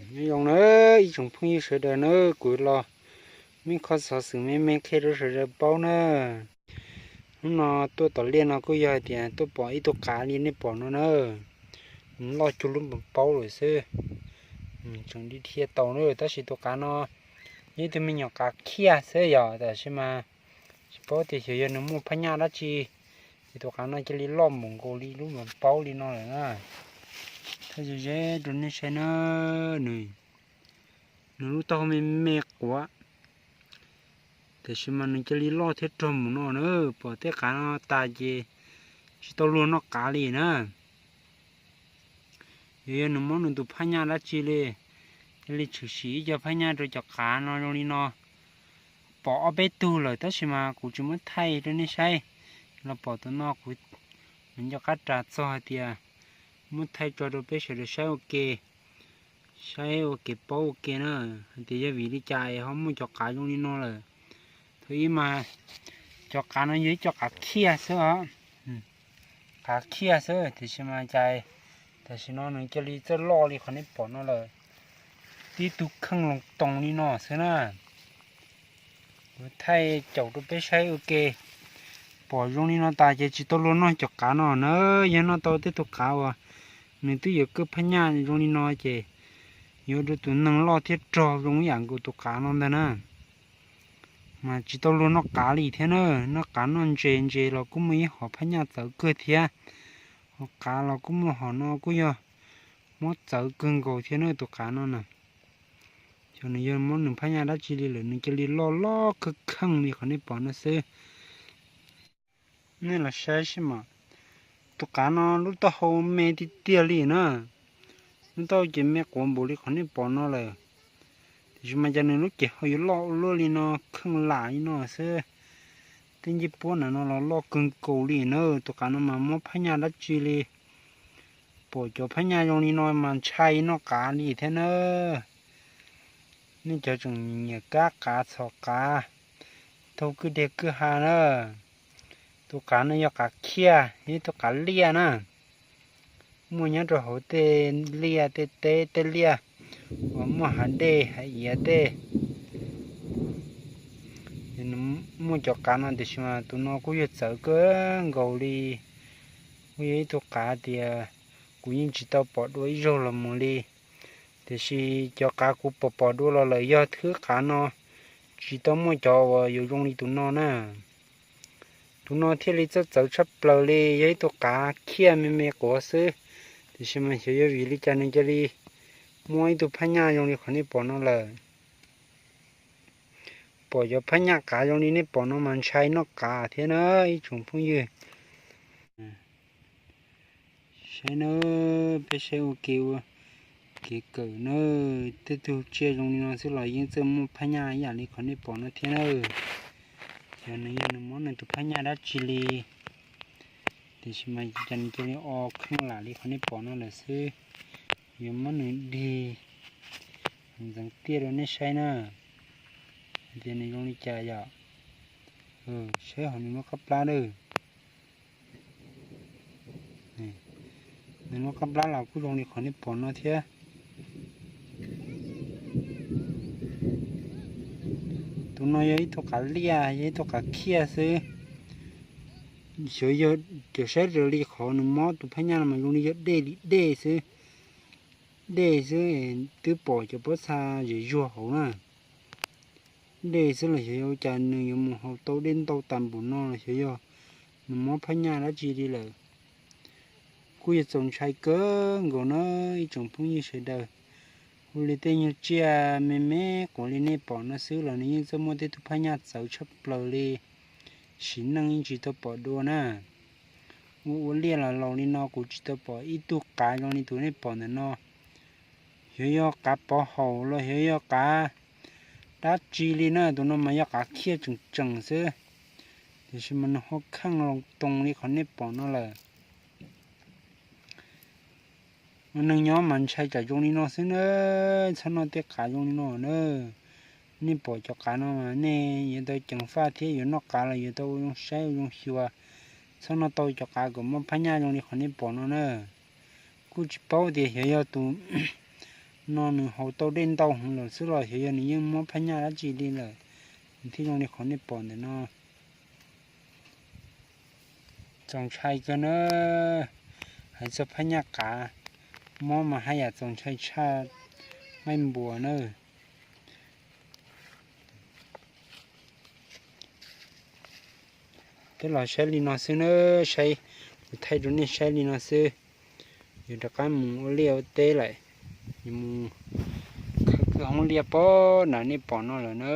Nyob zoo na ib tsoom phooj ywg sawv daws na, kuv los muaj qhov xov xwm me me qhia rau sawv daws paub na. Hnub no tuaj tom liaj no kuj yog hais tias tuaj pom ib tug qav li nej pom no na. Nws loj cuag lub npoo paub lawm xwb. Tseem dhia tau na, tab sis tus qav no yog ib tug me nyuam qav khiaj xwb yom, tab sis mas tsis paub tias xyov yog nws muaj phab nyaj dab tsi, ces tus qav no cia li loj npaum nkaus li lub npoo paub li no lawm na. Thaij ze ze rau nej saib na, nws lub taub hau me me quav, tiam sis mas nws cia li loj thiab rog mus no na. Pom tej qav no tas ces tsis tau luag noj qav li na. Yog yog nws muab nws tus phab nyaj dab tsi li, cia li tshwm sim ib co phab nyaj rau cov qav no zoo li no. Pom ob peb tug lawm tab sis mas kuv tsis muab thaij rau nej saib. Los pom tus no kuv nco qab ras txog hais tias muab thaij tso rau peb sawv daws saib ua ke, saib ua ke paub ua ke na, hais tias yog vim li cas es ho muaj cov qav zoo li no lawm. Thaum ib mas cov qav no yog ib co qav khiaj xwb os, qav khiaj xwb, tiam sis mas cas tam sim no nws cia li txawj loj li qhov nej pom no lawm. Tib tug kheej loo toos li no xwb na. Kuv thaij caum rau peb saib ua ke. Pom zoo li no tas ces tsis tau luag noj cov qav no na. Yog noj tau tej tug qav uas nws twb yuav kaj phab nyaj zoo li no ces yuav ua rau tus neeg loj thiab rog zoo ib yam nkaus tus qav no ntag na. Mas tsis tau luag noj qav li thiab na. Noj qav noj ntses ntses los kuj muaj ib hom phab nyaj txawv kawg thiab. Hom qav los kuj muaj, hom no kuj yog muab txawv kawg nkaus thiab na tus qav no na. Xyov nws yog muab nws phab nyaj dab tsi li lawm nws cia li loj loj kheej kheej li qhov nej pom no xwb. Nej los saib seb mas, tus qav no lub taub hau me tiag tiag li na. Lub taub hau ces me quav npaum li qhov nej pom no lawm. Tiam sis mas cas nws lub cev hau yuav loj ua luaj li no, kheej lam li no xwb. Tej ncej puab ntawm no los loj kawg nkaus li na. Tus qav no mas muab phab nyaj dab tsi li. Pom cov phab nyaj zoo li no mas ntshai noj qav li thiab na. Nej cov tseem nyiam kab qav txhom qav, taug kwj deg kwj ha na. Tus qav no yog qav khiaj, yog ib tug qav liaj na. Muaj nyob rau hauv tej liaj tej teb tej liaj uas muaj hav dej hav iav tej. Muaj cov qav no tiam sis mas tus no kuj yog txawv kawg nkaus li. Kuj yog ib tug qav tias kuv yeej tsis tau pom dua ib zaug los mus li. Tiam sis cov qav kuv pom pom dua los lawm yog thwb qav no, tsis tau muaj cov uas yuav zoo li tus no na. Tus no thiaj li txawj txawv tshaj plaws li, yog ib tug qav khiaj me me quav xwb, tiam sis mas xyov yog vim li cas nws cia li muaj ib tug phab nyaj zoo li qhov nej pom no lawm. Pom cov phab nyaj qav zoo li nej pom no mas ntshai noj qav thiab na ib tsoom phooj ywg. Saib na, peb saib ua ke ua kev kawm na, tej tug tsiaj zoo li no xwb los yeej txawj muaj phab nyaj ib yam li qhov nej pom no thiab na. Xyov nws yog nws muab nws tus phab nyaj dab tsi li, tiam sis mas cas nws cia li o kheej lam li qhov nej pom no lawm xwb. Yuav muab nws dig ntxeev tiaj rau nej saib na, hais tias nws zoo li cas yom. Saib hauv nws lub qab plab lawm. Nws lub qab plab los kuj zoo li qhov nej pom no thiab. Tus no yog ib tug qav liaj, yog ib tug qav khiaj xwb. Xyov yog, cov saib raws li qhov nws mob tus phab nyaj no mas zoo li yog dej li dej xwb. Dej xwb, twb pom cov pob txha zem zuag hauv na. Dej xwb los xyov yog ua cas nws yuav mus haus tau dej ntau tas npaum no los xyov yog nws mob phab nyaj dab tsi li lawm. Kuj yog txaus ntshai kawg nkaus na ib tsoom phooj ywg sawv daws. Ua li tej nyuag tsiaj me me quav li nej pom no xwb los nws yeej txawj muaj tej tug phab nyaj txawv tshaj plaws li. Sim neej yeej tsis tau pom dua na. Ua ua liaj los laus li no kuv tsis tau pom ib tug qav zoo li tus nej pom ntawm no. Xyov yog qav pov haum los xyov yog qav dab tsi li na, tus no mas yog qav khiaj tseem tseem xwb, tiam sis mas nws ho kheej loo too li qhov nej pom no lawm. Neeg nyob mas ntshai tsam zoo li no xwb na, txhob noj tej qav zoo li no na. Nej pom cov qav no mas nej yuav tau ceev faj thiab yuav noj qav los yuav tau ua zoo saib ua zoo xyuas, txhob noj tau cov qav kom muaj phab nyaj zoo li qhov nej pom no na. Kuj tsis paub tias xyov yog tus no nws haus tau dej ntau heev lawm xwb los xyov yog nws yeej mob phab nyaj dab tsi li lawm, nws thiaj zoo li qhov nej pom ntawm no. Txaus ntshai kawg na, hais txog phab nyaj qav mob mas haj yam txaus ntshai tshaj nqaij npuas na. Peb los saib li no xwb na, saib, kuv thaij rau nej saib li no xwb. Yuav rov qab mus ua liaj ua teb lawm, yuav mus khawb kwj hoob liaj pem nram nej pom no lawm na.